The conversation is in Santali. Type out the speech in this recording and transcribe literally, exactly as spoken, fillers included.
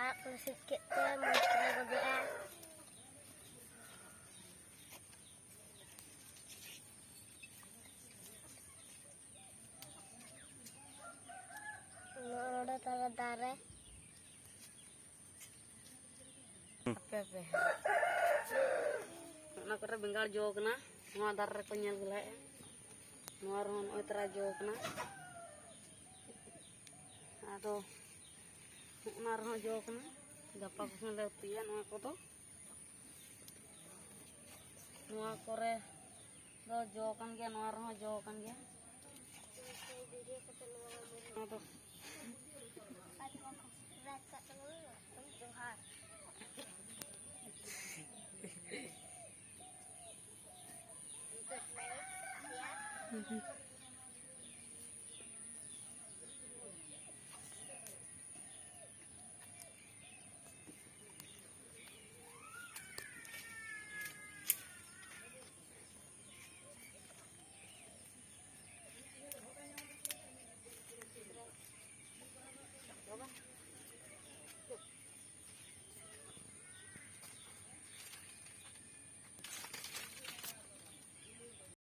ᱟᱨᱟᱜ ᱠᱚᱞᱮ ᱥᱤᱫ ᱠᱮᱫ ᱛᱮ ᱢᱚᱡᱽ ᱛᱮᱞᱮ ᱜᱚᱡᱮᱜᱼᱟ᱾ ᱱᱚᱰᱮ ᱛᱟᱞᱮ ᱫᱟᱨᱮ᱾ ᱦᱟᱯᱮ ᱦᱟᱯᱮ᱾ ᱚᱱᱟ ᱠᱚᱨᱮ ᱵᱮᱸᱜᱟᱲ ᱡᱚ ᱠᱟᱱᱟ᱾ ᱱᱚᱣᱟ ᱫᱟᱨᱮ ᱨᱮᱠᱚ ᱧᱮᱞ ᱜᱮᱞᱟᱭᱮᱫᱼᱟ᱾ ᱱᱚᱣᱟ ᱨᱮᱦᱚᱸ ᱱᱚᱜᱼᱚᱭ ᱛᱟᱨᱟ ᱡᱚ ᱠᱟᱱᱟ᱾ ᱟᱫᱚ ᱚᱱᱟ ᱨᱮᱦᱚᱸ ᱡᱚ ᱠᱟᱱᱟ᱾ ᱜᱟᱯᱟ ᱠᱚᱥᱮᱱ ᱞᱮ ᱩᱛᱩᱭᱟ ᱱᱚᱣᱟ ᱠᱚᱫᱚ᱾ ᱱᱚᱣᱟ ᱠᱚᱨᱮ ᱫᱚ ᱡᱚ ᱠᱟᱱ ᱜᱮᱭᱟ, ᱱᱚᱣᱟ ᱨᱮᱦᱚᱸ ᱡᱚ ᱠᱟᱱ ᱜᱮᱭᱟ᱾ ᱱᱚᱣᱟ ᱫᱚ ᱡᱚᱦᱟᱨ᱾